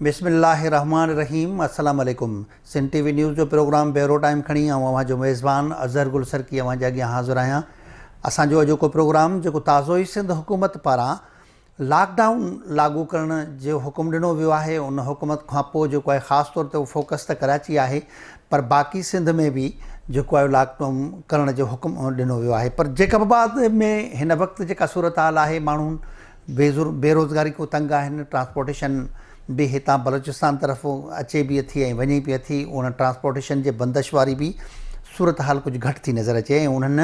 بسم الله الرحمٰن الرحيم السلام عليڪم سنڌ ٽي وي نيوز جو پروگرام بيورو ٽائيم کڻي آئون اوهان جو ميزبان اظهر گل سرڪي اوهان جي اڳيان حاضر آهيان اسان جو اڄوڪو پروگرام جيڪو تازو ئي سنڌ حڪومت پاران لاڪ ڊائون لاڳو ڪرڻ جو حڪم ڏنو ويو آهي ان حڪم کان پوء جيڪو آهي خاص طور تي فوڪس ته ڪراچي آهي پر باقي سنڌ ۾ به جيڪو آهي لاڪ ڊائون ڪرڻ جو حڪم ڏنو ويو آهي پر جيڪب آباد ۾ هن وقت جيڪا صورتحال آهي ماڻهو بيروزگاري کان تنگ آهن ٽرانسپورٽيشن به هتان بلوچستان طرف اچي به اٿي ۽ وڃي به اٿي ان ٽرانسپورٽيشن جي بندش واري به صورتحال ڪجهه گهٽ ٿي نظر اچي ۽ انهن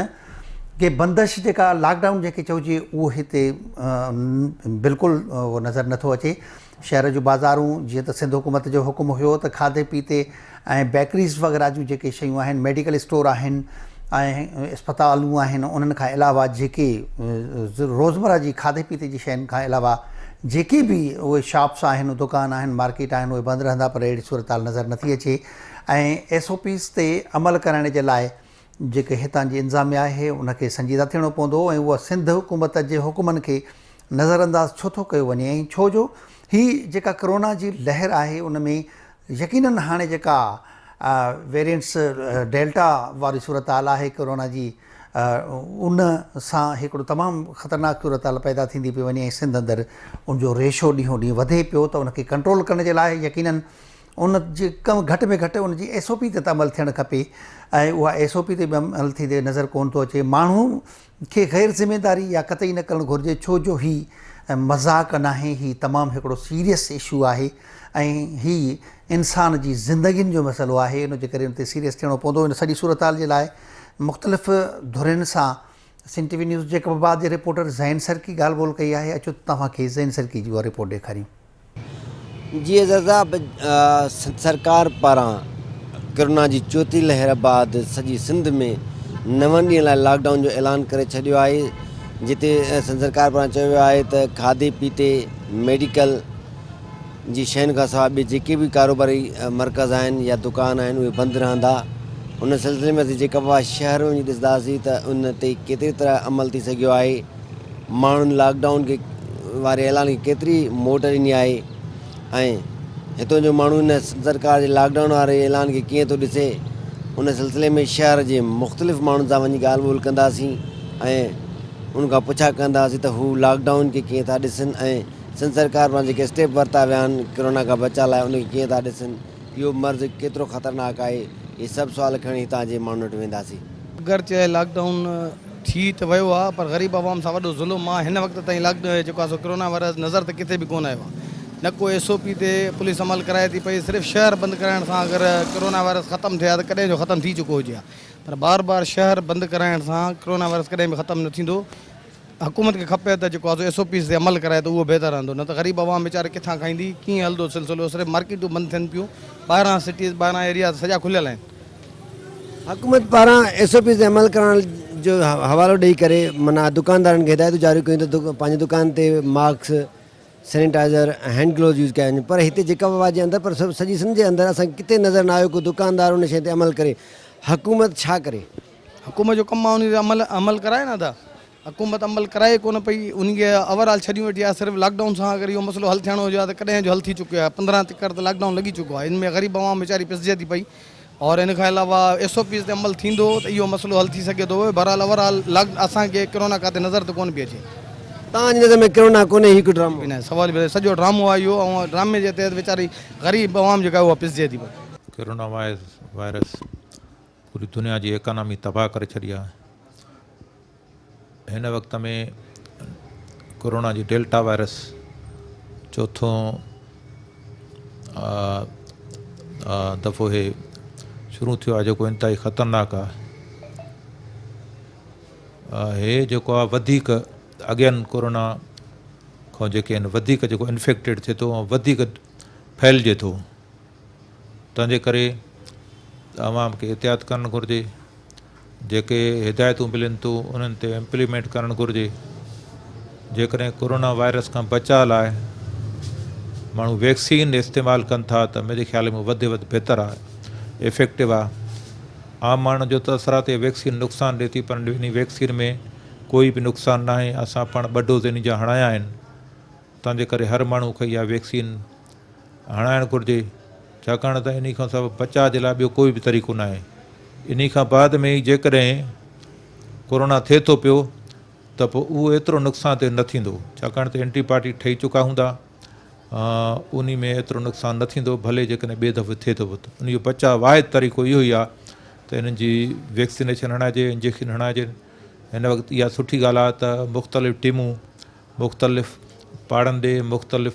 ڪي بندش جيڪا لاڪ ڊائون جنهن کي چئجي اهو هتي بلڪل اهو نظر نٿو اچي. شهر جون بازارون جيئن ته سنڌ حڪومت جو حڪم هيو ته کاڌي پيتي ۽ بيڪريز وغيره جون جيڪي شيون آهن ميڊيڪل اسٽور آهن ۽ اسپتالون آهن انهن کان علاوه جيڪي روزمره جي کاڌي پيتي جي شين کان علاوه جيڪي به اهي شاپس آهن دڪان آهن مارڪيٽ آهن اهي بند رهندا پر اهڙي صورتحال نظر نٿي اچي ۽ ايس او پيز تي عمل ڪرائڻ جي لاء جيڪي هتان جي انتظاميا آهي ان کي سنجيده ٿيڻو پوندو ۽ اها سنڌ حڪومت جي حڪمن کي نظر انداز ڇو ٿو ڪيو وڃي ۽ ڇو جو هي جيڪا ڪرونا جي لهر آهي ان ۾ يقينن هاڻي جيڪا ويرينٽس ڊيلٽا واري صورتحال آهي ڪرونا جي ان سان هڪڙو تمام خطرناڪ صورتحال پيدا ٿيندي پئي وڃي ۽ سنڌ اندر ان جو ريشو ڏينهون ڏينهن وڌي پيو ته ان کي ڪنٽرول ڪرڻ جي لاء يقينن ان جي ڪم گهٽ ۾ گهٽ ان جي ايس او پي تي ته عمل ٿيڻ کپي ۽ اها ايس او پي تي به عمل ٿيندي نظر ڪونه ٿو اچي. ماڻهو کي غير ذميداري يا قطعي نه ڪرڻ گهرجي ڇو جو هي مذاق ناهي هي تمام هڪڙو سيريس اشو آهي ۽ هي انسان جي زندگين جو مسئلو آهي ان جي ڪري ان تي سيريس ٿيڻو پوندو ان سڄي صورتحال جي لاء مختلف ڌرين سان Sindh T V news Jacobabad جي رپورٽر زين سرڪي ڳالهه ٻولهه ڪئي آهي اچو ته توهان کي زين سرڪي جي اها رپورٽ ڏيکاريون. جي اظهر صاحب سنڌ سرڪار پاران ڪرونا جي چوٿين لهر بعد سڄي سنڌ ۾ نون ڏينهن لاء لاڪ ڊائون جو اعلان ڪري ڇڏيو آهي جتي سنڌ سرڪار پاران چيو ويو آهي ته کاڌي پيتي ميڊيڪل جي شين کان سواء ٻي جيڪي به ڪاروباري مرڪز آهن يا دڪان آهن اهي بند رهندا ان سلسلي ۾ اسين جيڪب آباد شهر ۾ وڃي ڏسنداسين ته ان تي ڪيتري طرح عمل ٿي سگهيو آهي ماڻهن لاڪ ڊائون کي واري اعلان کي ڪيتري موٽ ڏني آهي ۽ هتون جو ماڻهو ان سرڪار جي لاڪ ڊائون واري اعلان کي ڪيئن ٿو ڏسي ان سلسلي ۾ شهر جي مختلف ماڻهن سان وڃي ڳالهه ٻولهه ڪنداسين ۽ ان کان پڇا ڪنداسين ته هو لاڪ ڊائون کي ڪيئن ٿا ڏسن ۽ سنڌ سرڪار پاران جيڪي اسٽيپ ورتا ويا آهن ڪرونا کان بچاء لاء ان کي ڪيئن ٿا ڏسن اهو مرض ڪيترو خطرناڪ آهي اهي سڀ سوال کڻي هتان جي ماڻهن وٽ وينداسين. اگرچه لاڪ ڊائون ٿي ته ويو آ پر غريب عوام سان وڏو ظلم آ هن وقت تائين لاڪ جيڪو آ سو ڪرونا وائرس نظر ته ڪٿي به ڪونه آيو آ نه ڪو ايس او پي تي پوليس عمل ڪرائي ٿي پئي صرف شهر بند ڪرائڻ سان اگر ڪرونا وائرس ختم ٿئي ها ته ڪڏهن جو ختم ٿي چڪو هجي ها پر بار بار شهر بند ڪرائڻ سان ڪرونا وائرس ڪڏهن به ختم نه ٿيندو حڪومت کي کپي ته جيڪو آ سو ايس او پيز تي عمل ڪرائي ته اهو بهتر رهندو نه ته غريب عوام ويچاري ڪٿان کائيندي ڪيئن هلندو سلسلو صرف مارڪيٽون بند ٿين پيون ٻاهران سٽيز ٻاهران ايريا سڄا کليل آهن. حڪومت پاران ايس او پيز تي عمل ڪرڻ جو حوالو ڏئي ڪري معنيٰ دڪاندارن کي هدايتون جاري ڪيون ته پنهنجي دڪان تي mask, sanitizer ۽ hand gloves use ڪيا وڃن پر هتي جيڪب آباد جي اندر پر سڄي سنڌ جي اندر اسان کي ڪٿي نظر نه آيو ڪو دڪاندار ان شيء تي عمل ڪري حڪومت ڇا ڪري؟ حڪومت جو ڪم آهي ان تي عمل عمل ڪرائي نه ته حڪومت عمل ڪرائي ڪونه پئي ان کي اوور آل ڇڏيون ويٺي آهي صرف لاڪ ڊائون سان اگر اهو مسئلو حل ٿيڻو هجي ها ته ڪڏهن جو حل ٿي چڪو آهي 15 تڪڙ ته لاڪ ڊائون لڳي چڪو آهي ان ۾ غريب عوام ويچاري پسجي ٿي پئي اور ان کان علاوه ايس او پيز تي عمل ٿيندو ته اهو مسئلو حل ٿي سگهي ٿو بهرحال اوور آل لاڪ اسان کي ڪرونا ڪاتي نظر ته ڪونه پئي اچي. توهان جي نظر ۾ ڪرونا ڪونهي هي هڪ ڊرامو آهي. نه سوال ئي سڄو ڊرامو آهي اهو ۽ ڊرامي جي تحت ويچاري غريب عوام جيڪا آهي اها پسجي ٿي پئي. ڪرونا وائرس پوري دنيا جي ايڪانامي تباهه ڪري ڇڏي آهي. هن وقت ۾ ڪورونا جي ڊيلٽا وائرس چوٿون دفعو هي شروع ٿيو آهي جيڪو انتهائي خطرناڪ آهي هي جيڪو آهي وڌيڪ اڳين ڪورونا کان جيڪي آهن وڌيڪ جيڪو انفيڪٽيڊ ٿئي ٿو ۽ وڌيڪ ڦهلجي ٿو تنهنجي ڪري عوام کي احتياط ڪرڻ گهرجي جيڪي هدايتون ملن ٿيون انهن تي امپليمينٽ ڪرڻ گهرجي جيڪڏهن ڪورونا وائرس کان بچاء لاء ماڻهو ويڪسين استعمال ڪن ٿا ته منهنجي خيال ۾ وڌ وڌ بهتر آهي افيڪٽو آهي عام ماڻهن جو تاثر آهي ته ويڪسين نقصان ڏي ٿي پر انهي ويڪسين ۾ ڪوئي به نقصان ناهي اسان پاڻ ٻه ڊوز انهي جا هڻايا آهن تنهنجي ڪري هر ماڻهو کي اها ويڪسين هڻائڻ گهرجي ڇاڪاڻ ته انهي کان سواء بچاء جي لاء ٻيو ڪوئي به طريقو ناهي. انهي کان بعد ۾ ئي جيڪڏهن ڪورونا ٿئي ٿو پيو ته پوء اهو ايترو نقصان تي نه ٿيندو ڇاڪاڻ ته اينٽي باڊي ٺهي چڪا هوندا انهي ۾ ايترو نقصان نه ٿيندو ڀلي جيڪڏهن ٻئي دفعي ٿئي ٿو پيو ته انهي جو بچاء واحد طريقو اهو ئي آهي ته انهن جي ويڪسينيشن هڻائجي انجيڪشن هڻائجن هن وقت اها سٺي ڳالهه آهي ته مختلف ٽيمون مختلف پاڙن ڏي مختلف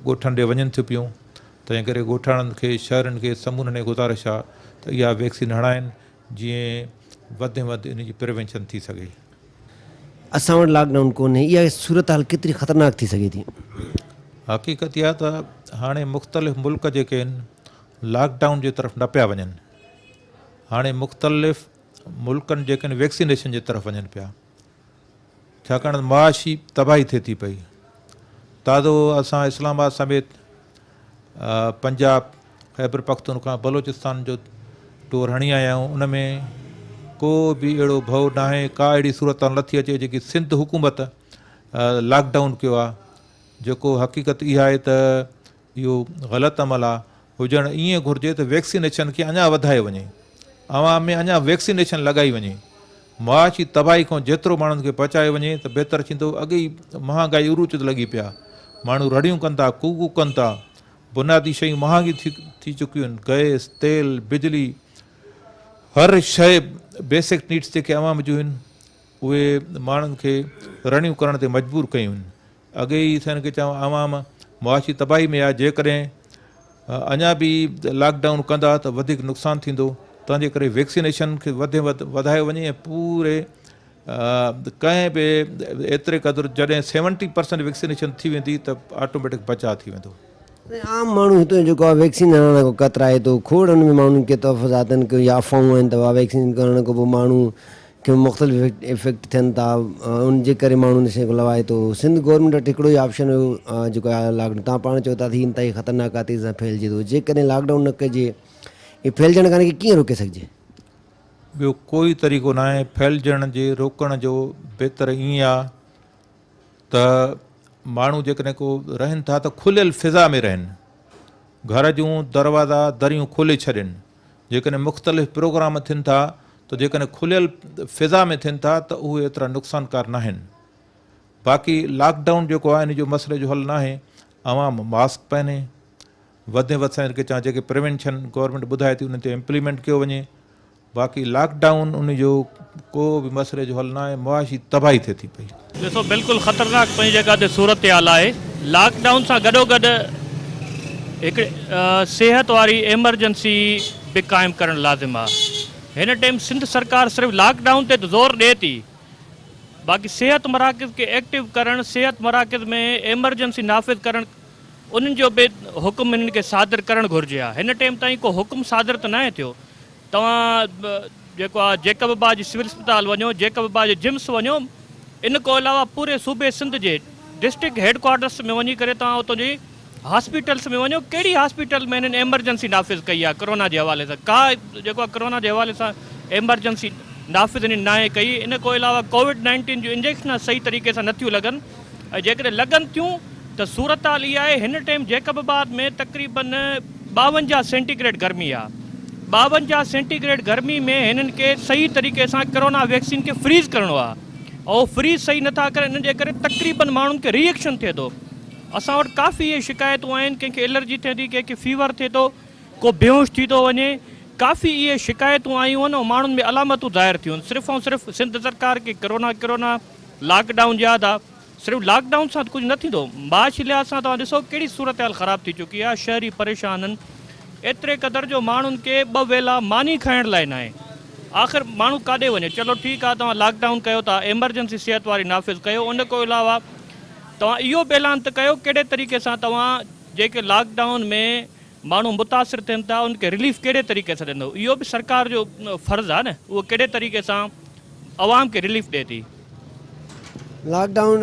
ڳوٺن ڏي وڃن ٿيون پيون تنهن ڪري ڳوٺاڻن کي شهرين کي سمورن کي گذارش آهي ته اها ويڪسين هڻائن جيئن وڌ ۾ وڌ ان جي پريونشن ٿي سگهي. اسان وٽ لاڪ ڊائون ڪونهي اها صورتحال ڪيتري خطرناڪ ٿي سگهي ٿي؟ حقيقت اها ته هاڻي مختلف ملڪ جيڪي آهن لاڪ ڊائون جي طرف نه پيا وڃن هاڻي مختلف ملڪن جيڪي آهن ويڪسينيشن جي طرف وڃن پيا ڇاڪاڻ ته معاشي تباهي ٿئي ٿي پئي. تازو اسان اسلام آباد سميت پنجاب، خيبر پختونخوا، بلوچستان جو ٽور هڻي آيا آهيون ان ۾ ڪو به اهڙو ڀؤ ناهي ڪا اهڙي صورتحال نٿي اچي جيڪي سنڌ حڪومت لاڪ ڊائون ڪيو آهي جيڪو حقيقت اها آهي ته اهو غلط عمل آ، هجڻ ائين گهرجي ته ويڪسينيشن کي اڃا وڌايو وڃي، عوام ۾ اڃا ويڪسينيشن لڳائي وڃي، معاشي تباهي کان جيترو ماڻهن کي بچايو وڃي ته بهتر ٿيندو، اڳي ئي مهانگائي عروج تي لڳي پيا، ماڻهو رڙيون ڪن ٿا، ڪوڪو ڪن ٿا، بنيادي شيون مهانگيون ٿي چڪيون آهن، گئس، تيل، بجلي، هر شيء بيسڪ نيڊس جيڪي عوام جون آهن اهي ماڻهن کي رڙيون ڪرڻ تي مجبور ڪيون آهن. اڳي ئي سائين کي چوان عوام معاشي تباهي ۾ آهي جيڪڏهن اڃا به لاڪ ڊائون ڪندا ته وڌيڪ نقصان ٿيندو تنهن جي ڪري ويڪسينيشن کي وڌ ۾ وڌ وڌايو وڃي ۽ پوري ڪنهن به ايتري قدر جڏهن سيونٽي پرسنٽ ويڪسينيشن ٿي ويندي ته آٽوميٽڪ بچاء ٿي ويندو. عام ماڻهو هتو جيڪو آهي ويڪسين هڻائڻ کان ڪترائي ٿو کوڙ ان ۾ ماڻهن کي تحفظات آهن يا افواهون آهن ته ويڪسين ڪرڻ کان پوء ماڻهو کي مختلف افيڪٽ ٿين ٿا ان جي ڪري ماڻهو ان شيء کي لوائي ٿو سنڌ گورنمينٽ وٽ هڪڙو ئي آپشن هيو جيڪو آهي لاڪ ڊائون تان پاڻ چئو ٿا ته هي انتهائي خطرناڪ آهي تيزي سان ڦهلجي ٿو جيڪڏهن لاڪ ڊائون نه ڪجي هي ڦهلجڻ کان کي ڪيئن روڪي سگهجي. ٻيو ڪوئي طريقو ناهي ڦهلجڻ جي روڪڻ جو بهتر ائين آ ته ماڻهو جيڪڏهن ڪو رهن ٿا ته کليل فضا ۾ رهن گهر جون دروازا دريون کولي ڇڏين جيڪڏهن مختلف پروگرام ٿين ٿا ته جيڪڏهن کليل فضا ۾ ٿين ٿا ته اهي ايترا نقصانڪار ناهن. باقي لاڪ ڊائون جيڪو آهي ان جو مسئلي جو حل ناهي. عوام ماسڪ پهني، وڌ ۾ وڌ سان کي چوان جيڪي پريونشن گورنمينٽ ٻڌائي ٿي انهن تي امپليمينٽ ڪيو وڃي. باقي لاڪ ڊائون ان جو ڪو به مسئلي جو حل ناهي معاشي تباهي ٿئي ٿي پئي. ڏسو بلڪل خطرناڪ پنهنجي جڳهه تي صورتحال آهي لاڪ ڊائون سان گڏوگڏ هڪڙي صحت واري ايمرجنسي به قائم ڪرڻ لازم آهي هن ٽيم سنڌ سرڪار صرف لاڪ ڊائون تي ته زور ڏئي ٿي باقي صحت مراڪز کي ايڪٽو ڪرڻ صحت مراڪز ۾ ايمرجنسي نافذ ڪرڻ انهن جو به حڪم انهن کي صادر ڪرڻ گهرجي ها هن ٽيم تائين ڪو حڪم صادر ته ناهي ٿيو توهان جيڪو آ جيڪب آباد جي سول اسپتال وڃو، جيڪب آباد جي جمس وڃو، ان کان علاوه پوري صوبي سنڌ جي ڊسٽرڪٽ هيڊ ڪوارٽرس ۾ وڃي ڪري توهان اتان جي هاسپيٽلس ۾ وڃو ڪهڙي هاسپيٽل ۾ هنن ايمرجنسي نافذ ڪئي آ ڪرونا جي حوالي سان ڪا جيڪو آ ڪرونا جي حوالي سان ايمرجنسي نافذ هنن ناهي ڪئي ان کان علاوه ڪووڊ نائنٽين جون انجيڪشن صحيح طريقي سان نٿيون لڳن ۽ جيڪڏهن لڳن ٿيون ته صورتحال اها آهي هن ٽيم جيڪب آباد ۾ تقريبن 52 سينٽي گريڊ گرمي آهي 52 سينٽي گريڊ گرمي ۾ هنن کي صحيح طريقي سان ڪرونا ويڪسين کي فريز ڪرڻو آهي ۽ اهو فريز صحيح نٿا ڪرن ان جي ڪري تقريبن ماڻهن کي ري ايڪشن ٿئي ٿو اسان وٽ ڪافي اهي شڪايتون آهن ڪنهن کي الرجي ٿئي ٿي ڪنهن کي فيور ٿئي ٿو ڪو بيهوش ٿي ٿو وڃي ڪافي اهي شڪايتون آيون آهن ۽ ماڻهن ۾ علامتون ظاهر ٿيون آهن صرف ۽ صرف سنڌ سرڪار کي ڪرونا ڪرونا لاڪ ڊائون ياد آ صرف لاڪ ڊائون سان ته ڪجهه نه ٿيندو معاشي لحاظ سان توهان ڏسو ڪهڙي صورتحال خراب ٿي چڪي آ شهري پريشان آهن ايتري قدر جو ماڻهن کي ٻه ويلا ماني کائڻ لاء ناهي آخر ماڻهو ڪاڏي وڃي چلو ٺيڪ آ توهان لاڪ ڊائون ڪيو ٿا ايمرجنسي صحت واري نافذ ڪيو ان کان علاوه توهان اهو به اعلان ته ڪيو ڪهڙي طريقي سان توهان جيڪي لاڪ ڊائون ۾ ماڻهو متاثر ٿين ٿا ان کي رليف ڪهڙي طريقي سان ڏيندو اهو به سرڪار جو فرض آهي نه اهو ڪهڙي طريقي سان عوام کي رليف ڏئي ٿي. لاڪ ڊائون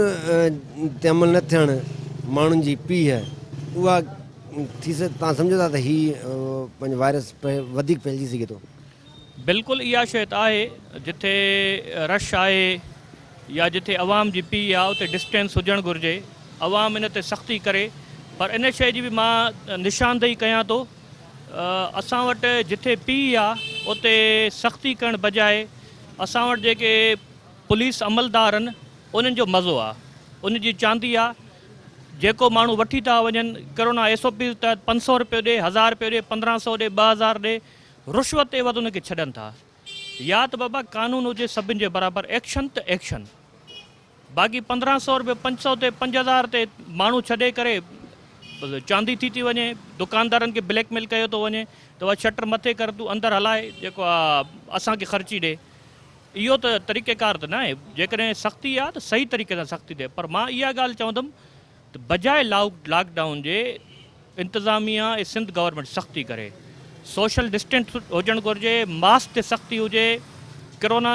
تي عمل نه ٿيڻ ماڻهن جي پيهه اها ٿي توهان سمجهو ٿا ته هي پنهنجو وائرس وڌيڪ ڦهلجي سگهي ٿو. بلڪل اها شيء ته آهي جتي رش آهي يا جتي عوام جي پيهه آهي اتي ڊسٽينس هجڻ گهرجي عوام ان تي سختي ڪري. پر ان شيء جي به مان نشاندهي ڪيان ٿو اسان وٽ جٿي پيهه آ اتي سختي ڪرڻ بجاء اسان وٽ جيڪي پوليس عملدار آهن انهن جو مزو آ ان جي چاندي آ جيڪو ماڻهو وٺي ٿا وڃن ڪرونا ايس او پيز تحت 500 روپيو ڏي 1000 روپيو ڏي 1500 ڏي 2000 ڏي رشوت عيوض ان کي ڇڏن ٿا يا ته بابا قانون هجي سڀن جي برابر ايڪشن ته ايڪشن باقي 1500 روپيو 500 تي 5000 تي ماڻهو ڇڏي ڪري چاندي ٿي ٿي وڃي دڪاندارن کي بليڪ ميل ڪيو ٿو وڃي ته اها شٽر مٿي ڪر تون اندر هلائي جيڪو آ اسان کي خرچي ڏي اهو ته طريقه ڪار ته ناهي جيڪڏهن سختي آ ته صحيح طريقي سان سختي ٿئي پر مان اها ڳالهه چوندم ته بجاء لاڪ ڊائون جي انتظاميا ۽ سنڌ گورنمينٽ سختي ڪري، سوشل ڊسٽنس هجڻ گهرجي، ماسڪ تي سختي هجي، ڪرونا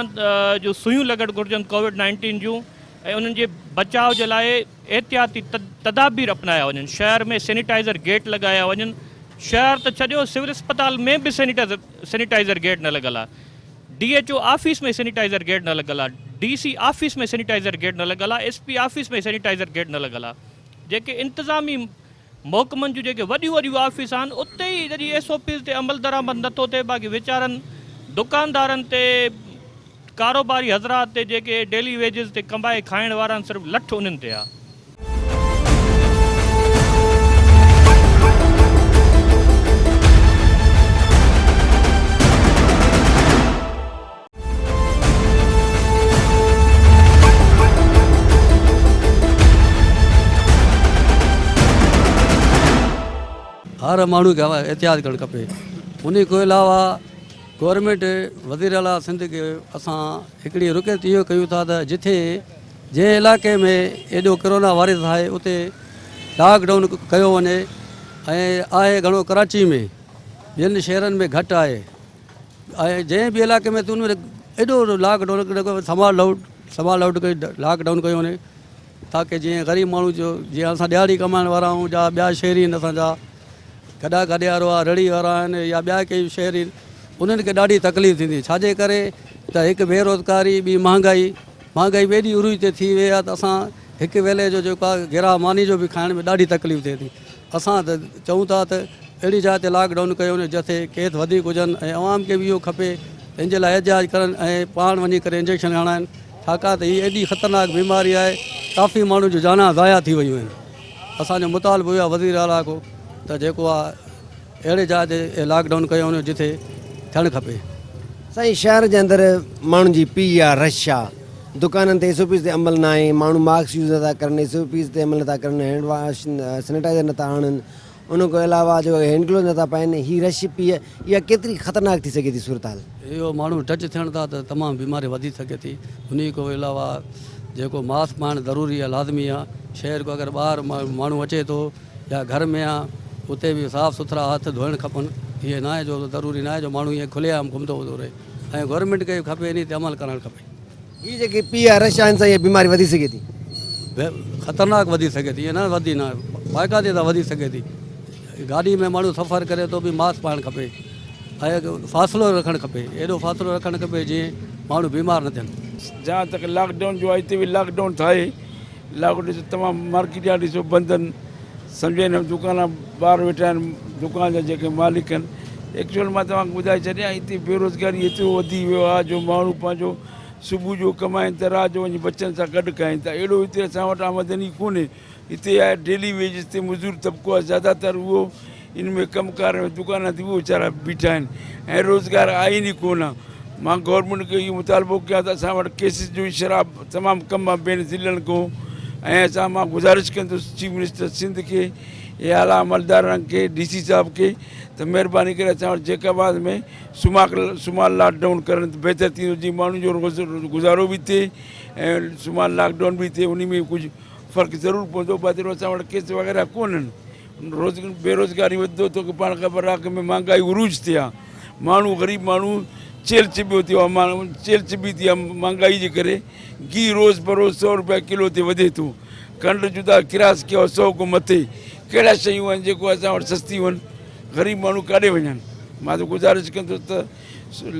جون سوئيون لڳڻ گهرجن ڪووڊ نائنٽين جون ۽ انهن جي بچاء جي لاء احتياطي تدابير اپنايا وڃن، شهر ۾ سينيٽائزر گيٽ لڳايا وڃن، شهر ته ڇڏيو سول اسپتال ۾ به سينيٽائزر گيٽ نه لڳل آهي، D H O office ۾ sanitizer gate نه لڳل آهي، D C office ۾ sanitiser gate نه لڳل آهي، S P office ۾ sanitiser gate نه لڳل آهي، جيڪي انتظامي محڪمن جون جيڪي وڏيون وڏيون آفيس آهن اتي ئي جڏهن ايس او پيز تي عملدرآمد نٿو ٿئي باقي ويچارن دڪاندارن تي ڪاروباري حضرات تي جيڪي ڊيلي ويجز تي ڪمائي کائڻ وارا آهن صرف لٺ انهن تي آهي. هر ماڻهو کي احتياط ڪرڻ کپي انهي کان علاوه گورنمينٽ وزير اعليٰ سنڌ کي اسان هڪڙي رڪويسٽ اهو ڪيون ٿا ته جٿي جنهن علائقي ۾ ايڏو ڪرونا وائرس آهي اتي لاڪ ڊائون ڪيو وڃي ۽ آهي گهڻو ڪراچي ۾ ٻين شهرن ۾ گهٽ آهي ۽ جنهن به علائقي ۾ تون ايڏو lock down small down small down lock down ڪيو وڃي تاڪه جيئن غريب ماڻهو جو جيئن اسان ڏهاڙي ڪمائڻ وارا آهيون جا ٻيا شهري آهن اسان جا گڏا گڏيارو آهي رڙي وارا آهن يا ٻيا ڪي شهري انهن کي ڏاڍي تڪليف ٿيندي ڇاجي ڪري ته هڪ بيروزگاري ٻي مهانگائي مهانگائي به ايڏي عروج تي ٿي وئي آهي ته اسان هڪ ويلي جو جيڪو آهي گراهه ماني جو به کائڻ ۾ ڏاڍي تڪليف ٿئي ٿي اسان ته چئون ٿا ته اهڙي جاء تي لاڪ ڊائون ڪيو وڃي جتي ڪيس وڌيڪ هجن ۽ عوام کي به اهو کپي ته ان جي لاء احتجاج ڪرن ۽ پاڻ وڃي ڪري انجيڪشن هڻائن ڇاڪاڻ ته هي ايڏي خطرناڪ بيماري آهي ڪافي ماڻهن جون جانان ضايع ٿي ويون آهن اسان جو مطالبو اهو آهي وزير اعليٰ کان ته جيڪو آهي اهڙي جاء تي لاڪ ڊائون ڪيو وڃي جتي ٿيڻ کپي. سائين شهر جي اندر ماڻهن جي پيهه آ رش آ دڪانن تي ايس او پيز تي عمل ناهي ماڻهو ماسڪ يوز نٿا ڪرن ايس او پيز تي عمل نٿا ڪرن هينڊ واش سينيٽائزر نٿا آڻن ان کان علاوه جو هينڊ گلوز نٿا پائن هي رش پيهه اها ڪيتري خطرناڪ ٿي سگهي ٿي صورتحال. اهو ماڻهو ٽچ ٿيڻ ٿا ته تمام بيماري وڌي سگهي ٿي انهي کان علاوه جيڪو ماسڪ پائڻ ضروري آ لازمي آ شهر کان اگر ٻاهر ماڻهو اچي ٿو يا گهر ۾ آ اتي به صاف سٿرا هٿ ڌوئڻ کپن ائين ناهي جو ضروري ناهي جو ماڻهو ائين کلي عام گهمندو وتندو رهي ۽ گورنمينٽ کي به کپي انهي تي عمل ڪرڻ کپي. هي جيڪي پي آر رش آهن سان اها بيماري وڌي سگهي ٿي. خطرناڪ وڌي سگهي ٿي ائين نه وڌي نه باقاعدي سان وڌي سگهي ٿي گاڏي ۾ ماڻهو سفر ڪري ٿو به ماسڪ پائڻ کپي ۽ فاصلو رکڻ کپي ايڏو فاصلو رکڻ کپي جيئن ماڻهو بيمار نه ٿين. جهان تڪ لاڪ ڊائون جو آهي اتي به لاڪ ڊائون ٿائي لاڪ ڏسو تمام مارڪيٽ جا ڏسو بند آهن سمجهه نه دڪان ٻاهر ويٺا آهن دڪان جا جيڪي مالڪ آهن ايڪچوئل مان توهان کي ٻڌائي ڇڏيان هتي بيروزگاري ايترو وڌي ويو آهي جو ماڻهو پنهنجو صبح جو ڪمائين ته رات جو وڃي بچن سان گڏ کائين ٿا اهڙو هتي اسان وٽ آمدني ڪونهي هتي آهي ڊيلي ويجز تي مزدور طبقو آهي زياده تر اهو ان ۾ ڪم ڪار ۾ دڪانن تي اهي ويچارا بيٺا آهن ۽ روزگار آهن ئي ڪونه مان گورنمينٽ کي اهو مطالبو ڪيان ته اسان وٽ ڪيسز جو شرح تمام ڪم آهي ٻين ضلعن کان ۽ اسان مان گذارش ڪندس چيف منسٽر سنڌ کي ۽ اعليٰ عملدارن کي ڊي سي صاحب کي ته مهرباني ڪري اسان وٽ جيڪب آباد ۾ سماڪ سمال لاڪ ڊائون ڪرڻ ته بهتر ٿيندو جيئن ماڻهن جو روز گذارو به ٿئي ۽ سمال لاڪ ڊائون به ٿئي انهي ۾ ڪجهه فرق ضرور پوندو باقي اسان وٽ ڪيس وغيره ڪونهن روز بيروزگاري وڌندو توکي پاڻ خبر آ ۾ مهانگائي عروج تي آ ماڻهو غريب ماڻهو چيل چٻيو ٿيو آ ماڻهو چيل چٻي ٿي آ مهانگائي جي ڪري گيهه روز بروز سو روپيا ڪلو تي وڌي ٿو کنڊ جدا ڪراس ڪيو آ سو کان مٿي ڪهڙا شيون آهن جيڪو اسان وٽ سستيون آهن غريب ماڻهو ڪاڏي وڃن مان ته گذارش ڪندس ته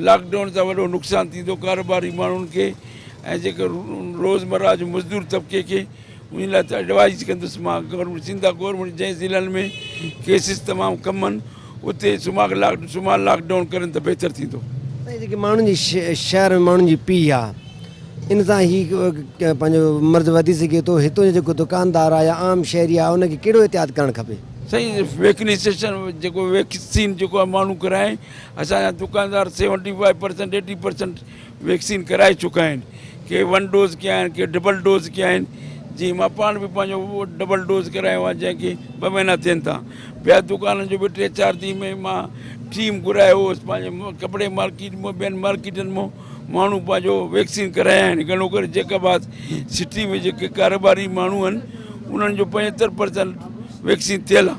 لاڪ ڊائون سان وڏو نقصان ٿيندو ڪاروباري ماڻهن کي ۽ جيڪي روزمره جو مزدور طبقي کي ان لاء ته ايڊوائيز ڪندس مان گورنمينٽ سنڌ گورنمينٽ جنهن ضلعن ۾ ڪيسز تمام ڪم آهن اتي سماڪ لاڪ سمال لاڪ ڊائون ڪرن ته بهتر ٿيندو. سائين جيڪي ماڻهن جي شهر ۾ ماڻهن جي پيهه آ ان سان هي پنهنجو مرض وڌي سگهي ٿو هتو جو جيڪو دڪاندار آ يا عام شهري آ ان کي ڪهڙو احتياط ڪرڻ کپي. سائين ويڪنيسيشن جيڪو ويڪسين جيڪو آ ماڻهو ڪرائين اسان جا دڪاندار seventy five percent eighty percent vaccine ڪرائي چڪا آهن ڪي ون ڊوز ڪيا آهن ڪي ڊبل ڊوز ڪيا آهن جي مان پاڻ به پنهنجو ڊبل ڊوز ڪرايو آهي جنهن کي ٻه مهينا ٿين ٿا ٻيا دڪانن جو به ٽي چار ڏينهن ۾ مان ٽيم گهرايو هوس پنهنجي ڪپڙي مارڪيٽ مان ٻين مارڪيٽن مان ماڻهو پنهنجو ويڪسين ڪرايا آهن گهڻو ڪري جيڪب آباد سٽي ۾ جيڪي ڪاروباري ماڻهو آهن انهن جو پنجهتر پرسنٽ ويڪسين ٿيل آهي.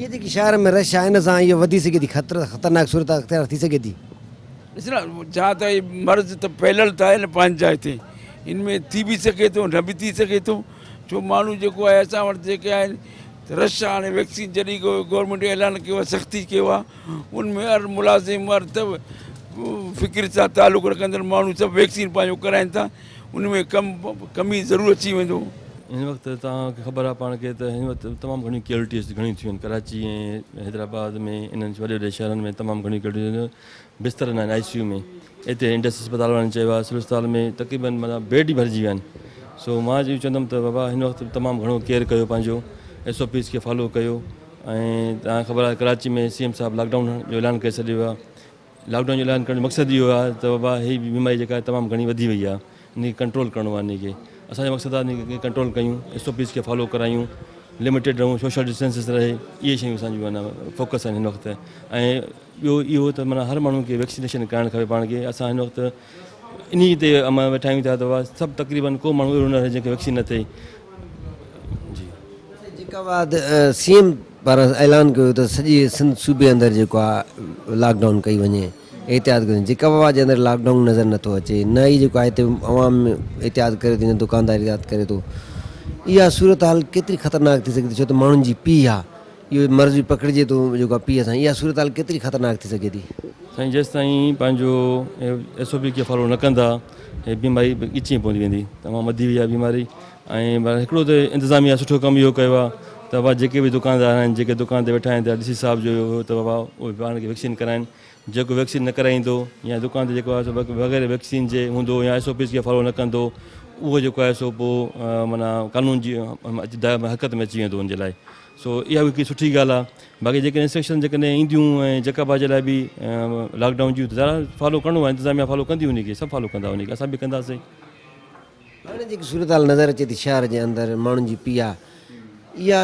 هي جيڪي شهر ۾ رش آهي ان سان اهو وڌي سگهي ٿي خطرناڪ صورت اختيار ٿي سگهي ٿي. ڏس نه ڇا ته هي مرض ته ڦهليل ته آهي نه پنهنجي جاء تي ان ۾ ٿي به سگهي ٿو نه به ٿي سگهي ٿو ڇو ماڻهو جيڪو آهي اسان وٽ جيڪي آهن رش هاڻي ويڪسين جڏهن گورنمينٽ اعلان ڪيو آهي سختي ڪيو آهي ان ۾ هر ملازم هر ته فڪر سان تعلق رکندڙ ماڻهو سڀ ويڪسين پنهنجو ڪرائين ٿا ان ۾ ڪم ڪمي ضرور اچي ويندو. هن وقت توهان کي خبر آهي پاڻ کي ته هن وقت تمام گهڻيون ڪيولٽيز گهڻيون ٿيون آهن ڪراچي ۽ حيدرآباد ۾ انهن وڏي وڏي شهرن ۾ تمام گهڻيون ڪيولٽيز بستر نه آهن آء سي يو ۾ اتي انڊس اسپتال وارن چيو آهي سول اسپتال ۾ تقريبن معنيٰ بيڊ ئي ڀرجي ويا آهن سو مان اهو چوندم ته بابا هن وقت تمام گهڻو ڪيئر ڪيو پنهنجو ايس او پيز کي فالو ڪيو ۽ توهان کي خبر آهي ڪراچي ۾ سي ايم صاحب لاڪ ڊائون جو اعلان ڪري ڇڏيو آهي لاڪ ڊائون جو اعلان ڪرڻ جو مقصد اهو آهي ته بابا هي بيماري جيڪا آهي تمام گهڻي وڌي وئي آهي ان کي ڪنٽرول ڪرڻو آهي ان کي اسان جو مقصد آهي ان کي ڪنٽرول ڪيون ايس او پيز کي فالو ڪرايون لميٽيڊ رهون سوشل ڊسٽنسز رهي اهي شيون اسان جون فوڪس آهن هن وقت ۽ ٻيو اهو ته معنيٰ هر ماڻهو کي ويڪسينيشن ڪرائڻ کپي پاڻ کي اسان هن وقت انهي تي ويٺا آهيون ته سڀ تقريبن ڪو ماڻهو اهڙو نه رهي جنهن کي ويڪسين نه ٿئي جي. جيڪب آباد سي ايم پاران اعلان ڪيو ته سڄي سنڌ صوبي اندر جيڪو آهي لاڪ ڊائون ڪئي وڃي احتياط ڪيو وڃي جيڪب آباد جي اندر لاڪ ڊائون نظر نٿو اچي نه ئي جيڪو آهي هتي عوام احتياط ڪري ٿي نه دڪاندار احتياط ڪري ٿو اها صورتحال ڪيتري خطرناڪ ٿي سگهي ٿي ڇو ته ماڻهن جي پيهه آهي اهو مرض به پکڙجي ٿو جيڪو آهي پيهه سان اها صورتحال ڪيتري خطرناڪ ٿي سگهي ٿي. سائين جيستائين پنهنجو ايس او پي کي فالو نه ڪندا هي بيماري ڳچي ۾ پوندي ويندي تمام وڌي وئي آهي بيماري ۽ هڪڙو ته انتظاميا سٺو ڪم اهو ڪيو آهي ته بابا جيڪي به دڪاندار آهن جيڪي دڪان تي ويٺا آهن ته ڊي سي صاحب جو اهو ته بابا اهي پاڻ کي ويڪسين ڪرائين جيڪو ويڪسين نه ڪرائيندو يا دڪان تي جيڪو آهي سو بغير ويڪسين جي هوندو يا ايس او پيز کي فالو نه ڪندو اهو جيڪو آهي سو پوء معنيٰ قانون جي حرڪت ۾ اچي ويندو ان جي لاء سو اها به هڪڙي سٺي ڳالهه آهي باقي جيڪڏهن انسٽرڪشن جيڪڏهن اينديون ۽ جيڪب آباد جي لاء به لاڪ ڊائون جون ته ظاهر فالو ڪرڻو آهي انتظاميا فالو ڪندي ان کي سڀ فالو ڪندا ان کي اسان به ڪنداسين. هاڻي جيڪي صورتحال نظر اچي ٿي شهر جي اندر ماڻهن جي پيهه اها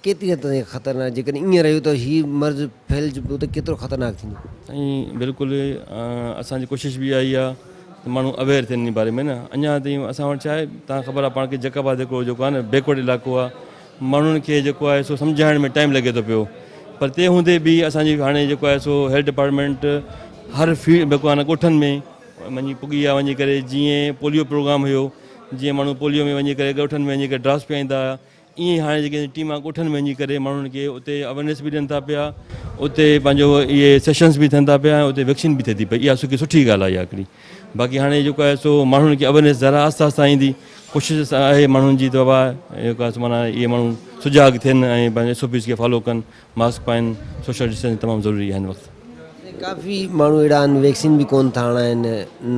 ڪيتري حد تائين خطرناڪ جيڪڏهن ائين رهيو ته هي مرض ڦهلجبو ته ڪيترو خطرناڪ ٿيندو. سائين بلڪل اسان جي ڪوشش به اها ئي آهي ته ماڻهو اويئر ٿين ان باري ۾ نه اڃا تائين اسان وٽ ڇا آهي توهان کي خبر آهي پاڻ کي جيڪب آباد هڪڙو جيڪو آهي نه بيڪورڊ علائقو آهي ماڻهن کي جيڪو آهي سو سمجهائڻ ۾ ٽائيم لڳي ٿو پيو پر تنهن هوندي به اسان جي هاڻي جيڪو آهي سو هيلٿ ڊپارٽمينٽ هر في جيڪو آهي نه ڳوٺن ۾ وڃي پڳي آهي وڃي ڪري جيئن پوليو پروگرام هيو جيئن ماڻهو پوليو ۾ وڃي ڪري ڳوٺن ۾ وڃي ڪري ڊراپس پيائيندا هيا ائين ئي هاڻي جيڪي ٽيم آهي ڳوٺن ۾ وڃي ڪري ماڻهن کي اتي اويرنيس به ڏين ٿا پيا اتي پنهنجو اهي سيشنس به ٿين ٿا پيا ۽ اتي ويڪسين به ٿئي ٿي پئي اها سٺي ڳالهه آهي اها هڪڙي باقي هاڻي جيڪو آهي سو ماڻهن کي اويرنيس ذرا آهستي آهستي ايندي ڪوشش آهي ماڻهن جي ته بابا جيڪو آهي سو معنيٰ اهي ماڻهو سجاڳ ٿين ۽ پنهنجي ايس او پيز کي فالو ڪن ماسڪ پائن سوشل ڊسٽنس تمام ضروري آهي هن وقت. ڪافي ماڻهو اهڙا آهن ويڪسين به ڪون ٿا هڻائن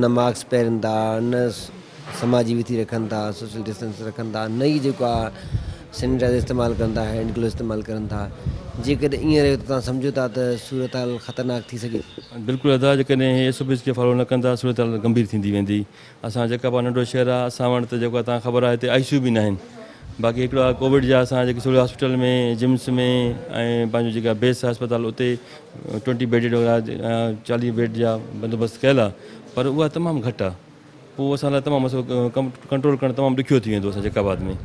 نه ماسڪ پهرين ٿا نه سماجي وٿي رکن ٿا سوشل ڊسٽنس رکن ٿا نه ئي جيڪو آهي سينيٽائزر استعمال ڪن ٿا هينڊ گلوز استعمال ڪرن ٿا جيڪڏهن ائين رهيو ته توهان سمجهو ٿا ته صورتحال خطرناڪ ٿي سگهي ٿي. بلڪل ادا جيڪڏهن هي ايس او پيز کي فالو نه ڪندا صورتحال گنڀير ٿيندي ويندي اسان جيڪب آباد ننڍو شهر آهي اسان وٽ ته جيڪو آهي توهان کي خبر آهي هتي آء سي يو به ناهن باقي هڪڙو آهي ڪووڊ جا اسان جيڪي سول هاسپيٽل ۾ جمس ۾ ۽ پنهنجو جيڪا بيس آهي اسپتال اتي ٽوئنٽي بيڊيڊ وغيره 40 بيڊ جا بندوبست ڪيل آهي پر اها تمام گهٽ آهي پوء اسان لاء تمام مسئلو ڪنٽرول ڪرڻ تمام ڏکيو ٿي ويندو اسان جيڪب آباد ۾.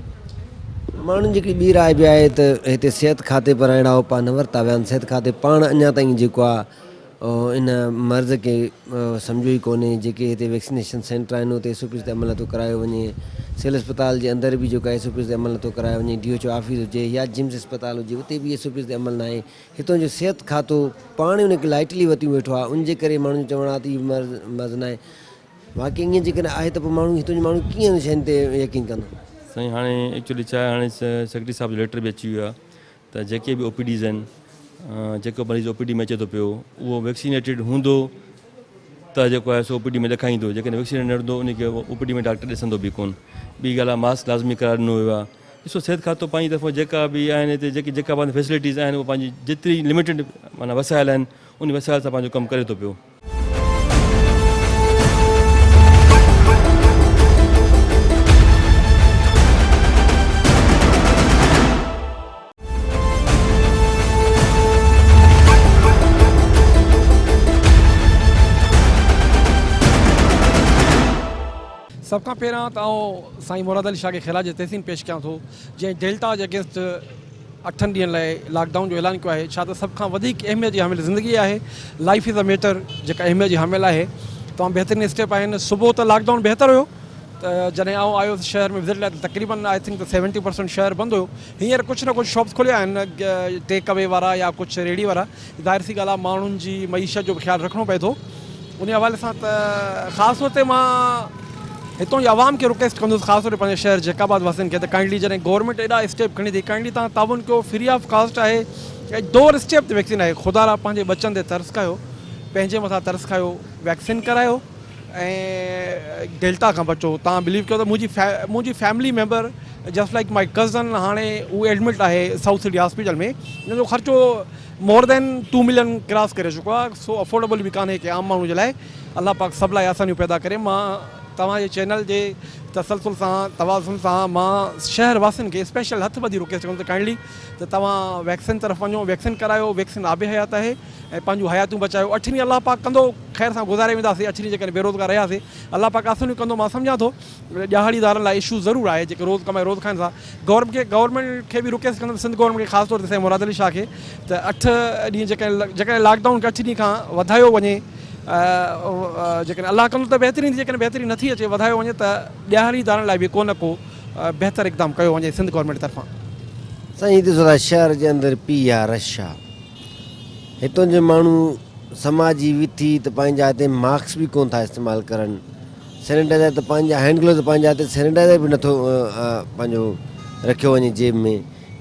ماڻهن جي هڪڙي ٻي راء به آهي ته هتي صحت کاتي پاران اهڙا اپاء نه ورتا ويا آهن صحت کاتي پاڻ اڃا تائين جيڪو آهي ان مرض کي سمجهيو ئي ڪونهي جيڪي هتي ويڪسينيشن سينٽر آهن اتي ايس او پيز تي عمل نٿو ڪرايو وڃي سول اسپتال جي اندر به جيڪو آهي ايس او پيز تي عمل نٿو ڪرايو وڃي ڊي ايڇ او آفيس هجي يا جمس اسپتال هجي اتي به ايس او پيز تي عمل ناهي هتان جو صحت کاتو پاڻ ئي ان کي لائٽلي وتيون ويٺو آهي ان جي ڪري ماڻهن جو چوڻ آهي ته اهو مرض مرض ناهي واقعي ائين جيڪڏهن آهي ته پوء ماڻهو هتان جو ماڻهو ڪيئن ان شين تي يقين ڪندو. سائين هاڻي ايڪچولي ڇا آهي هاڻي سيڪريٽري صاحب جو ليٽر به اچي ويو آهي ته جيڪي به او پي ڊيز آهن جيڪو مريض او پي ڊي ۾ اچي ٿو پيو اهو ويڪسينيٽيڊ هوندو ته جيڪو آهي سو او پي ڊي ۾ ڏيکائيندو جيڪڏهن ويڪسينيٽيڊ نه هوندو ان کي او پي ڊي ۾ ڊاڪٽر ڏسندو به ڪون ٻي ڳالهه آهي ماسڪ لازمي قرار ڏنو ويو آهي ڏسو صحت کاتو پنهنجي طرفون جيڪا به آهن هتي جيڪي جيڪا به فيسلٽيز آهن اهو پنهنجي جيتري لميٽيڊ معنيٰ وسائل آهن ان وسائل سان پنهنجو ڪم ڪري ٿو پيو. سڀ کان پهريان ته آئون سائين مراد علي شاهه کي خراج تحسين پيش ڪيان ٿو جنهن ڊيلٽا جي اگينسٽ اٺن ڏينهن لاء لاڪ ڊائون جو اعلان ڪيو آهي ڇا ته سڀ کان وڌيڪ اهميت جي حامل زندگي آهي لائف از اي ميٽر جيڪا اهميت جي حامل آهي تمام بهترين اسٽيپ آهن صبح ته لاڪ ڊائون بهتر هيو ته جڏهن آئون آيو هوس شهر ۾ وزٽ لاء ته تقريبن I think ته سيونٽي پرسنٽ شهر بند هيو هينئر ڪجهه نه ڪجهه شاپس کليا آهن ٽيڪ اوي وارا يا ڪجهه ريڙهي وارا ظاهر سي ڳالهه آهي ماڻهن جي معيشت جو به خيال رکڻو پئي ٿو انهي حوالي سان ته خاص طور تي مان هتون جي عوام کي رڪويسٽ ڪندس خاص طور تي پنهنجي شهر جيڪب آباد واسين کي ته ڪائنڊلي جڏهن گورنمينٽ ايڏا اسٽيپ کڻي ٿي ڪائنڊلي توهان تعاون ڪيو فري آف ڪاسٽ آهي ۽ ڊور اسٽيپ تي ويڪسين آهي خدا را پنهنجي ٻچن تي ترس کايو پنهنجي مٿان ترس کايو ويڪسين ڪرايو ۽ ڊيلٽا کان بچو توهان بليو ڪيو ته منهنجي منهنجي family member just like my cousin هاڻي هو ايڊمٽ آهي سائوٿ سٽي هاسپيٽل ۾ ان جو خرچو مور دين ٽو ملين ڪراس ڪري چڪو آهي سو افورڊيبل به ڪانهي ڪنهن عام ماڻهو جي لاء الله پاڪ سڀ لاء آسانيون پيدا ڪري مان توهان جي چينل جي تسلسل سان توازن سان مان شهر واسين کي اسپيشل هٿ ٻڌي رڪويسٽ ڪندس ته ڪائنڊلي ته توهان ويڪسين طرف وڃو ويڪسين ڪرايو ويڪسين آب حيات آهي ۽ پنهنجون حياتيون بچايو اٺ ڏينهن الله پاڪ ڪندو خير سان گذاري وينداسين اٺ ڏينهن جيڪڏهن بيروزگار رهياسين الله پاڪ آسانيون ڪندو مان سمجهان ٿو ڏهاڙي دارن لاء اشو ضرور آهي جيڪي روز ڪمائي روز کائن ٿا گورنمينٽ کي گورنمينٽ کي به رڪويسٽ ڪندم سنڌ گورنمينٽ کي خاص طور تي سائين مراد علي شاهه کي ته اٺ ڏينهن جيڪڏهن جيڪڏهن لاڪ ڊائون کي اٺ ڏينهن کان وڌايو وڃي جيڪڏهن الله ڪندو ته بهترين ٿي جيڪڏهن بهتري نٿي اچي وڌايو وڃي ته ڏهاڙي دارن لاء به ڪو نه ڪو بهتر اقدام ڪيو وڃي سنڌ گورنمينٽ طرفان. سائين ڏسو ٿا شهر جي اندر پي آ رش آ. هتون جي ماڻهو سماجي وٿي ته پنهنجا هتي ماسڪ به ڪون ٿا استعمال ڪرن سينيٽائزر ته پنهنجا هينڊ گلوز پنهنجا هتي سينيٽائزر به نٿو پنهنجو رکيو وڃي جيب ۾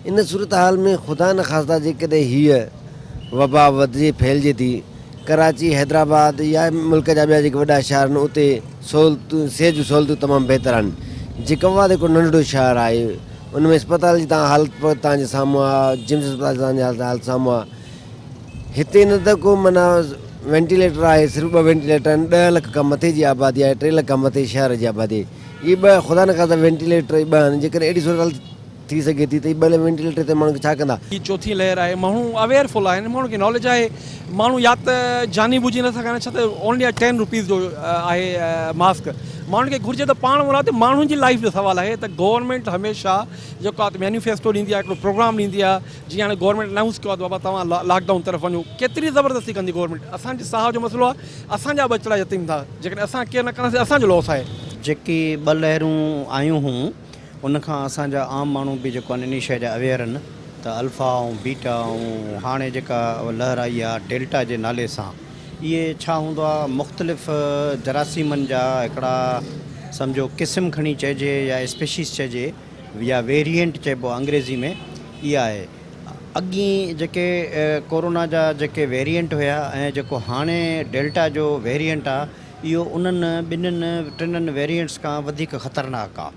ان صورتحال ۾ خدا نخواسته جيڪڏهن هيء وبا وڌجي ڦهلجي ٿي ڪراچي حيدرآباد يا ملڪ جا ٻيا جيڪي وڏا شهر آهن اتي سهولتون صحت جون سهولتون تمام بهتر آهن جيڪب آباد هڪڙو ننڍڙو شهر آهي ان ۾ اسپتال جي تان حالت تان جي سامهون آ جمس اسپتال جي تان جي حالت سامهون آ هتي نه ته ڪو معنيٰ وينٽيليٽر آهي صرف ٻه وينٽيليٽر آهن ڏهه لک کان مٿي جي آبادي آهي ٽي لک کان مٿي شهر جي آبادي اهي ٻه خدا نخواسته وينٽيليٽر ٻه آهن جيڪڏهن اهڙي صورت حال ٿي سگهي ٿي ته اهي ٻه وينٽيليٽر تي ماڻهن کي ڇا ڪندا. هي چوٿين لهر آهي ماڻهو اويئر فل آهن ماڻهن کي ناليج آهي ماڻهو يا ته جاني بجهي نٿا ڪن ڇا ته اونلي ٽين روپيز جو آهي ماسڪ ماڻهن کي گهرجي ته پاڻ مراد ماڻهن جي لائف جو سوال آهي ته گورنمينٽ هميشه جيڪو آهي مينيفيسٽو ڏيندي آهي هڪڙو پروگرام ڏيندي آهي جيئن هاڻي گورنمينٽ انائونس ڪيو آهي ته بابا توهان لاڪ ڊائون طرف وڃو ڪيتري زبردستي ڪندي گورنمينٽ اسان جي ساهه جو مسئلو آهي اسان جا ٻچڙا يتيم ٿا جيڪڏهن اسان ڪيئر نه ڪنداسين اسان جو لاس آهي. جيڪي ٻه لهرون آيون هيون ان کان اسان جا عام ماڻهو به جيڪو آهن انهي شيء جا اويئر آهن ته الفا ۽ بيٽا ۽ هاڻي جيڪا لهر آئي آهي ڊيلٽا جي نالي سان اهي ڇا هوندو آهي مختلف جراثيمن جا هڪڙا سمجهو قسم کڻي چئجي يا اسپيشيز چئجي يا ويريئنٽ چئبو آهي انگريزي ۾ اها آهي اڳين جيڪي ڪورونا جا جيڪي ويريئنٽ هيا ۽ جيڪو هاڻي ڊيلٽا جو ويريئنٽ آهي اهو انهن ٻنهن ٽنن ويريئنٽس کان وڌيڪ خطرناڪ آهي.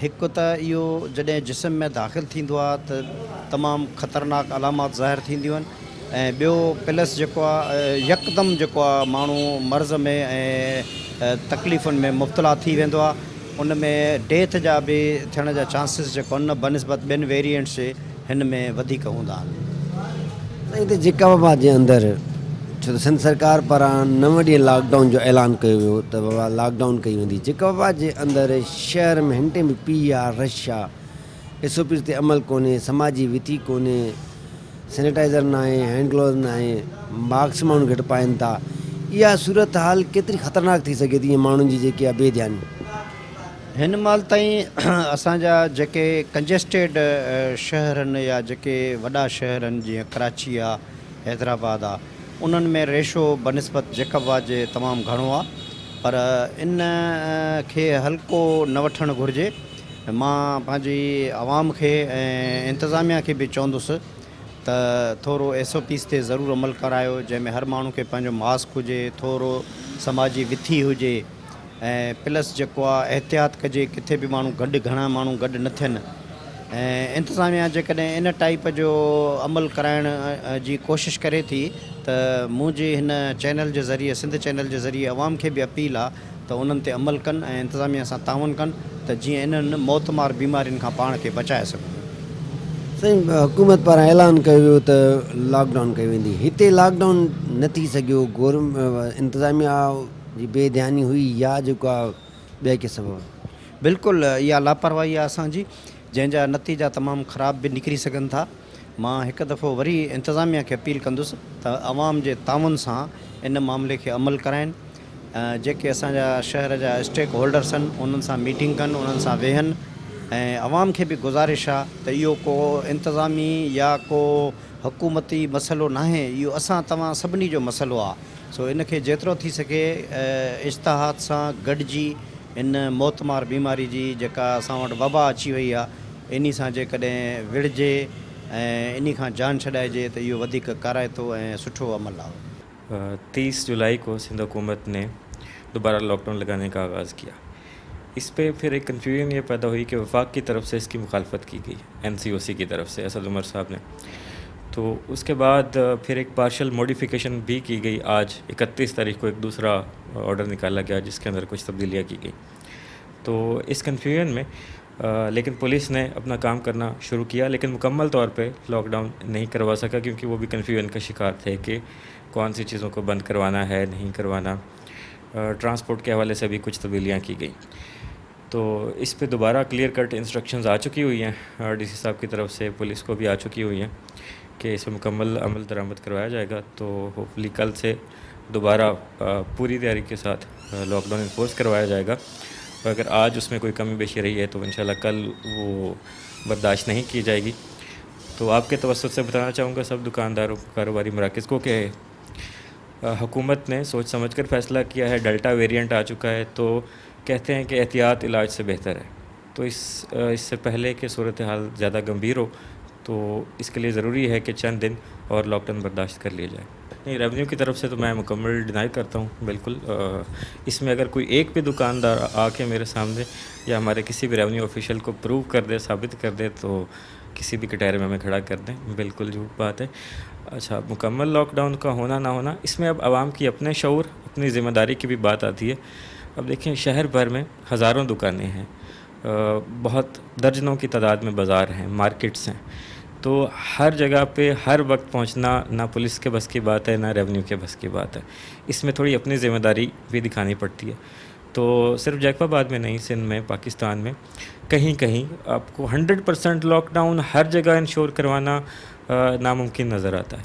هڪ ته اهو جڏهن جسم ۾ داخل ٿيندو آهي ته تمام خطرناڪ علامات ظاهر ٿينديون آهن ۽ ٻيو پلس جيڪو آهي يڪدم جيڪو آهي ماڻهو مرض ۾ ۽ تڪليفن ۾ مبتلا ٿي ويندو آهي ان ۾ ڊيٿ جا به ٿيڻ جا چانسز جيڪو آهن نه بنسبت ٻين ويريئنٽس جي هن ۾ وڌيڪ هوندا آهن. سائين هتي جيڪب آباد جي اندر ڇو ته سنڌ سرڪار پاران نو ڏينهن لاڪ ڊائون جو اعلان ڪيو ويو ته بابا لاڪ ڊائون ڪئي ويندي جيڪب آباد جي اندر شهر ۾ هن ٽيم به پي آ رش آ ايس او پيز تي عمل ڪونهي سماجي وٿي ڪونهي سينيٽائزر ناهي هينڊ گلوز ناهي ماسڪ ماڻهو گهٽ پائن ٿا اها صورتحال ڪيتري خطرناڪ ٿي سگهي ٿي ائين ماڻهن جي جيڪي آ بي ڌياني. هن مهل تائين اسان جا جيڪي ڪنجسٽيڊ شهر آهن يا جيڪي وڏا شهر آهن جيئن ڪراچي آ حيدرآباد آ انهن ۾ ريشو بنسبت جيڪب آباد جي تمام گهڻو آ پر ان کي هلڪو نه وٺڻ گهرجي. مان پنهنجي عوام کي ۽ انتظاميا کي به چوندس ته ٿورو ايس او پيز تي ضرور عمل ڪرايو جنهن ۾ هر ماڻهو کي پنهنجو ماسڪ هجي ٿورو سماجي وٿي هجي ۽ پلس جيڪو آ احتياط ڪجي ڪٿي به ماڻهو گڏ گهڻا ماڻهو گڏ نه ٿين ۽ انتظاميا جيڪڏهن ان ٽائيپ جو عمل ڪرائڻ جي ڪوشش ڪري ٿي ته منهنجي هن چينل جي ذريعي سنڌ چينل جي ذريعي عوام کي به اپيل آ ته انهن تي عمل ڪن ۽ انتظاميا سان تعاون ڪن ته جيئن انهن موتمار بيمارين کان پاڻ کي بچائي سگهون. سائين حڪومت پاران اعلان ڪيو ويو ته لاڪ ڊائون ڪئي ويندي هتي لاڪ ڊائون نه ٿي سگهيو انتظاميا جي بي ڌياني هئي يا جيڪو آ ٻيا ڪي سبب. بلڪل اها لاپرواهي آ اسان جي جنهن جا نتيجا تمام خراب به نڪري سگهن ٿا مان هڪ دفعو وري انتظاميا کي اپيل ڪندس ته عوام جي تعاون سان ان معاملي کي عمل ڪرائين جيڪي اسان جا شهر جا اسٽيڪ هولڊرس آهن انهن سان ميٽنگ ڪن انهن سان ويهن ۽ عوام کي به گذارش آ ته اهو ڪو انتظامي يا ڪو حڪومتي مسئلو ناهي اهو اسان توهان سڀني جو مسئلو آ سو ان کي جيترو ٿي سگهي اجتهاد سان گڏجي ان موتمار بيماري جي جيڪا اسان وٽ وبا اچي وئي آ انهي سان جيڪڏهن وڙهجي ۽ انهي کان جان ڇڏائجي ته اهو وڌيڪ ڪارائتو ۽ سٺو عمل آ. 30 जुलाई को सिंध हुकूमत ने दोबारा लॉकडाउन लगाने का आगाज़ किया। इस पे फिर एक कन्फ्यूजन ये पैदा हुई कि वफाक की तरफ से इसकी मुखालफत की गई, एन सी ओ सी की तरफ से असद उमर साहब ने। तो उसके बाद फिर एक पार्शल मॉडिफिकेशन भी की गई। आज 31 तारीख को एक दूसरा ऑर्डर निकाला गया जिसके अंदर कुछ तब्दीलियाँ की गई। तो इस कन्फ्यूजन में लेकिन पुलिस ने अपना काम करना शुरू किया, लेकिन मुकम्मल तौर पे लॉकडाउन नहीं करवा सका क्योंकि वो भी कन्फ्यूजन का शिकार थे कि कौन सी चीज़ों को बंद करवाना है, नहीं करवाना। ट्रांसपोर्ट के हवाले से भी कुछ तब्दीलियाँ की गई। तो इस पे दोबारा क्लियर कट इंस्ट्रक्शंस आ चुकी हुई हैं डी सी साहब की तरफ से, पुलिस को भी आ चुकी हुई हैं कि इस पर मुकम्मल अमल दरामद करवाया जाएगा। तो होपफुली कल से दोबारा पूरी तैयारी के साथ लॉकडाउन इन्फोर्स करवाया जाएगा। और अगर आज उसमें कोई कमी बेशी रही है तो इंशाल्लाह कल वो बर्दाश्त नहीं की जाएगी। तो आपके तवस्सुत से बताना चाहूँगा सब दुकानदारों, कारोबारी मराकज़ को कि हुकूमत ने सोच समझ कर फ़ैसला किया है। डेल्टा वेरिएंट आ चुका है तो कहते हैं कि एहतियात इलाज से बेहतर है। तो इससे पहले कि सूरत हाल ज़्यादा गंभीर हो तो इसके लिए ज़रूरी है कि चंद दिन और लॉकडाउन बर्दाश्त कर लिया जाए। नहीं, रेवेन्यू की तरफ से तो मैं मुकम्मल डिनाई करता हूँ बिल्कुल। इसमें अगर कोई एक भी दुकानदार आके मेरे सामने या हमारे किसी भी रेवेन्यू ऑफिशियल को प्रूव कर दे, साबित कर दे, तो किसी भी कटहरे में हमें खड़ा कर दें, बिल्कुल झूठ बात है। अच्छा, मुकम्मल लॉकडाउन का होना ना होना, इसमें अब आवाम की अपने शऊर, अपनी ज़िम्मेदारी की भी बात आती है। अब देखें, शहर भर में हज़ारों दुकानें हैं, बहुत दर्जनों की तादाद में बाज़ार हैं, मार्केट्स हैं, तो हर जगह पे हर वक्त पहुंचना ना पुलिस के बस की बात है, ना रेवेन्यू के बस की बात है। इसमें थोड़ी अपनी ज़िम्मेदारी भी दिखानी पड़ती है। तो सिर्फ जैकबाबाद में नहीं, सिंध में, पाकिस्तान में कहीं कहीं आपको 100% लॉकडाउन हर जगह इंश्योर करवाना नामुमकिन नज़र आता है,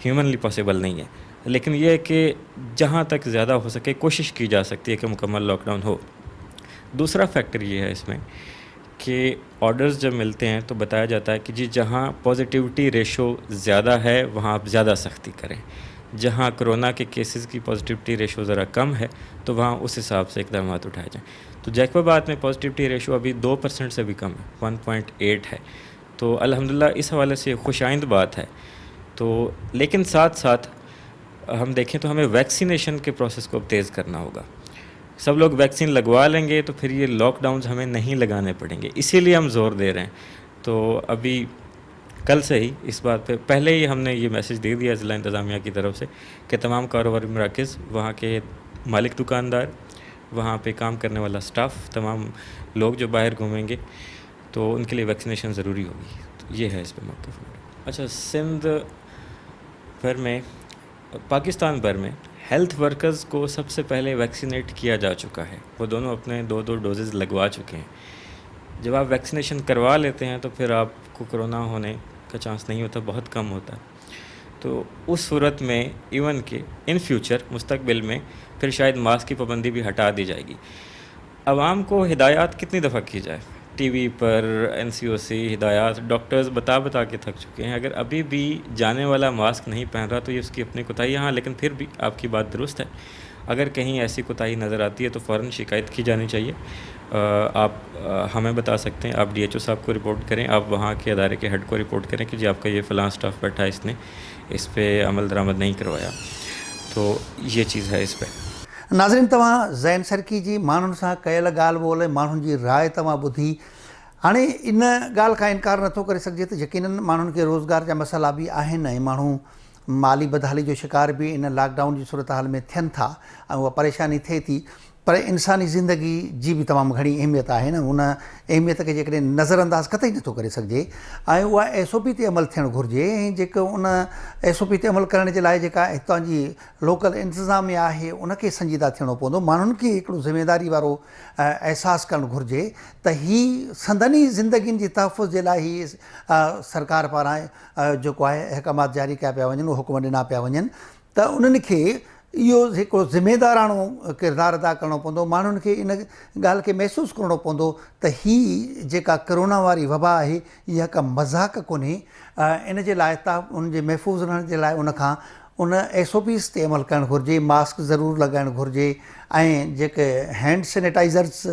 ह्यूमनली पॉसिबल नहीं है। लेकिन यह है कि जहाँ तक ज़्यादा हो सके कोशिश की जा सकती है कि मुकम्मल लॉकडाउन हो। दूसरा फैक्टर ये है इसमें कि ऑर्डर्स जब मिलते हैं तो बताया जाता है कि जी जहाँ पॉजिटिविटी रेशो ज़्यादा है वहाँ आप ज़्यादा सख्ती करें, जहाँ कोरोना के केसेस की पॉजिटिविटी रेशो ज़रा कम है तो वहाँ उस हिसाब से इकदाम उठाए जाएँ। तो जैकबाबाद में पॉजिटिविटी रेशो अभी 2% से भी कम है, 1.8 है। तो अल्हम्दुलिल्लाह इस हवाले से खुश आइंद बात है। तो लेकिन साथ साथ हम देखें तो हमें वैक्सीनेशन के प्रोसेस को अब तेज़ करना होगा। सब लोग वैक्सीन लगवा लेंगे तो फिर ये लॉकडाउन हमें नहीं लगाने पड़ेंगे, इसीलिए हम जोर दे रहे हैं। तो अभी कल से ही इस बात पे पहले ही हमने ये मैसेज दे दिया ज़िला इंतज़ामिया की तरफ से कि तमाम कारोबारी मराकज़, वहाँ के मालिक दुकानदार, वहाँ पे काम करने वाला स्टाफ, तमाम लोग जो बाहर घूमेंगे तो उनके लिए वैक्सीनेशन ज़रूरी होगी। तो ये है इस पर मौक़िफ़। अच्छा, सिंध भर में, पाकिस्तान भर में हेल्थ वर्कर्स को सबसे पहले वैक्सीनेट किया जा चुका है। वो दोनों अपने 2-2 डोजेज़ लगवा चुके हैं। जब आप वैक्सीनेशन करवा लेते हैं तो फिर आपको कोरोना होने का चांस नहीं होता, बहुत कम होता है। तो उस सूरत में इवन के इन फ्यूचर मुस्तकबिल में फिर शायद मास्क की पाबंदी भी हटा दी जाएगी। आवाम को हिदायत कितनी दफ़ा की जाए, टीवी पर NCOC हिदायत, डॉक्टर्स बता बता के थक चुके हैं। अगर अभी भी जाने वाला मास्क नहीं पहन रहा तो ये उसकी अपनी कोताही है। हाँ, लेकिन फिर भी आपकी बात दुरुस्त है, अगर कहीं ऐसी कोताही नज़र आती है तो फ़ौरन शिकायत की जानी चाहिए। आप हमें बता सकते हैं, आप डीएचओ साहब को रिपोर्ट करें, आप वहाँ के अदारे के हेड को रिपोर्ट करें कि जी आपका ये फ़लाँ स्टाफ बैठा है, इसने इस पर अमल दरामद नहीं करवाया, तो ये चीज़ है इस पर। नाज़रीन तव्हां ज़ैन सरकी जी माण्हुनि सां कयल ॻाल्हि ॿोल ऐं माण्हुनि जी राय तव्हां ॿुधी। हाणे इन ॻाल्हि खां इनकार नथो करे सघिजे त यकीनन माण्हुनि खे रोज़गार जा मसइला बि आहिनि ऐं माण्हू माली बदहाली जो शिकार बि इन लाकडाउन जी सूरत हाल में थियनि था ऐं उहा परेशानी थिए थी, पर इंसानी ज़िंदगी जी बि तमामु घणी अहमियत आहे न, उन अहमियत खे जेकॾहिं नज़रअंदाज़ कतई नथो करे सघिजे ऐं उहा एस ओ पी ते अमल थियणु घुरिजे ऐं जेको उन एस ओ पी ते अमल करण जे लाइ जेका हितां जी लोकल इंतिज़ामिया आहे उनखे संजीदा थियणो पवंदो। माण्हुनि खे हिकिड़ो ज़िम्मेदारी वारो अहसासु करणु घुरिजे त ही संदन ई ज़िंदगियुनि जी तहफ़ुज़ जे लाइ ही सरकार पारां जेको आहे अहकामात जारी कया पिया वञनि, हुकुम ॾिना पिया वञनि त उन्हनि खे इहो हिकिड़ो ज़िम्मेदाराणो किरदारु अदा करिणो पवंदो। माण्हुनि खे इन ॻाल्हि खे महसूसु करिणो पवंदो त ही जेका कोरोना वारी वबा आहे इहा का मज़ाक कोन्हे, इन जे लाइ त उन जे महफ़ूज़ रहण जे लाइ उनखां उन एस ओ पीज़ ते अमल करणु घुरिजे, मास्क ज़रूरु लॻाइणु घुरिजे ऐं जेके हैंड सैनिटाइज़र्स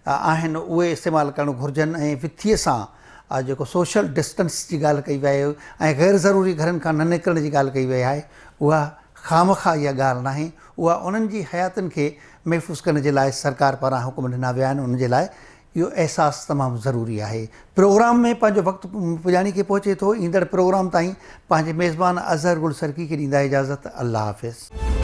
आहिनि उहे इस्तेमालु करणु घुरिजनि ऐं विथीअ सां जेको सोशल डिस्टेंस जी ॻाल्हि कई वई आहे ऐं ग़ैर ज़रूरी घरनि खां न निकिरण जी ॻाल्हि कई वई आहे, उहा ख़ामख़ा इहा ॻाल्हि नाहे, उहा उन्हनि जी हयातुनि खे महफ़ूज़ करण जे लाइ सरकार पारां हुकुम ॾिना विया आहिनि, उन जे लाइ इहो अहसासु तमामु ज़रूरी आहे। प्रोग्राम में पंहिंजो वक़्तु पुॼाणी खे पहुचे थो। ईंदड़ प्रोग्राम ताईं पंहिंजे मेज़बान अज़हर गुल सरकी खे ॾींदा इजाज़त। अल्लाह हाफ़िज़।